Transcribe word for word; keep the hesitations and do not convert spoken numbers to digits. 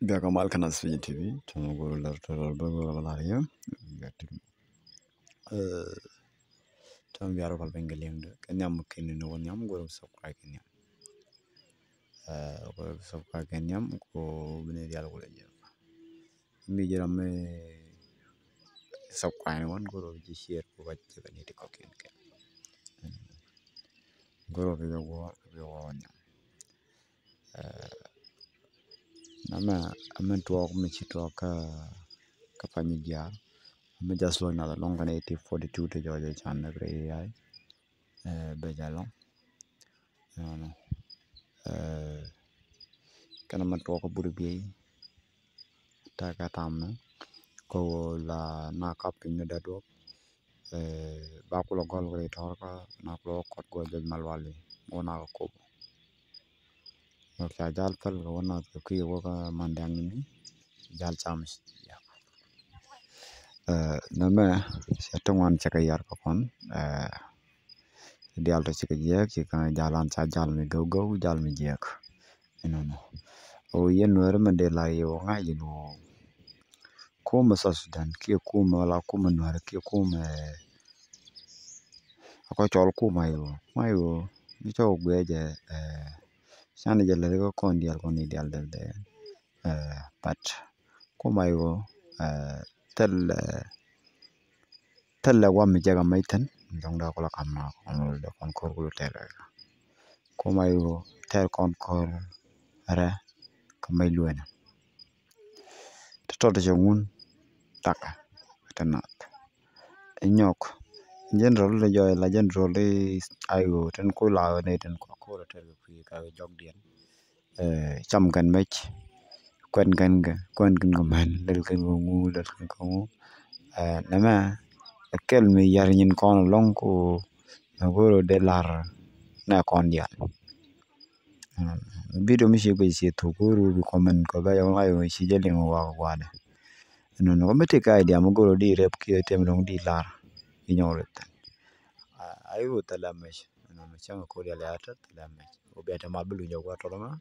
Bia kɛ mal kä Nath Vision T V, tɔmɔ go̱o̱r lɛr tɔrɔl bä go̱o̱r bä lar yɛ. Bia tik. Eh, tɔmɔ bia rɔ pal ben kɛ liɛŋ dɛ. Kɛ nhiam kɛ ni ni wä nhiam go̱o̱r subscribe kɛ nhiam. Eh, go̱o̱r subscribe kɛ nhiam ko bini dial ko lɛ jɛ. Mi jɛ ram mi subscribe ni wan go̱o̱r bä jɛ share ko bä jɛ kɛ ni ti kɔkiɛn kɛ. Go̱o̱r bä jɛ wä, bä wä nhiam. Eh, nɛmɛ, ɛmɛ tuɔɔk mi ci tuɔɔk kä, kä pany jiaar. Ɛmɛ just luɔny nath ɛlɔŋ kɛn eighteen forty-two ti jɔɔc ɛ can nɛ bi rɛy ai. Eh, bɛ jɛ ɛlɔŋ. Ɛnɔnɔ. Eh, kɛn ɛmɛ tuɔɔk kä bur biey. Tɛkɛ tamɛ. Kɛ ɣöö la na kap piny ni dee duɔk. Eh, ba kulɛ gɔl kɛ ri tɔr kä na kulɛ wä kɔt guɔ jɔc ma luali wä na kɛ kop. Wä ca jal päl kɛ wä na kɛ kui̱ wä kä man diaŋ ni jal cam. Eh, nɛmɛ cɛ ti ŋuan cɛ kɛ yar kɛ kɔn. Eh, dial tɔ cikɛ jiɛk cikɛ jal an ca jal mi gɛw gɛw jal mi jiɛk. Inɔnɔ. O yɛn nuɛri mɛ dee la yɛ wä ŋa̱c in wä. Kumɛ South Sudan kiɛ kumɛ wala kumɛ nuɛri kiɛ kumɛ. Akɔ cɔl kumɛ ayo. Kumɛ ayo. Ni cɔw guɛ jɛ, eh, can jɛ lɛ kɔn dial kɔn ni dial dɛ dɛ. Eh, but kumɛ ayo, eh, thil, eh, thil lɛ wam mi jɛ ka mec thin. Jɔŋ da kula kam na kɔn dɛ kɔn kor kulu tɛl. Kumɛ ayo tɛl kɔn kor rɛ ka mec luenɛ. Ti tɔt cɛ ŋun takä ti nath. Inyɔk general ni jɔy la general i ayo tin ku la ni tin ku ku la ter ku ka jɔk diɛn. Eh, cam kɛn mec kuɛn kɛn kɛ kuɛn kɛn kɛ mɛn lel kɛn kɛ ŋu lel kɛn kɛ ŋu. Eh, nɛmɛ ɛ kɛl mi yar nyin kɔn lɔŋ ku na goro de lar na kɔn diɛn. Video mi ci guic ci thuk ku ru bi comment kɔ bɛ yɔŋ ayo ci jɛ liŋ wa guanɛ. Nunu kɔ mi ti ka idea mi goro di rep ki tem lɔŋ di lar. Inyɔŋ rep tɛn. Ayo tɛlɛ mec. Nunu cɛŋ ko diɛl ya tɛ tɛlɛ mec. O bɛ tɛ ma bi lunyɛ wa tɔlɔ ma.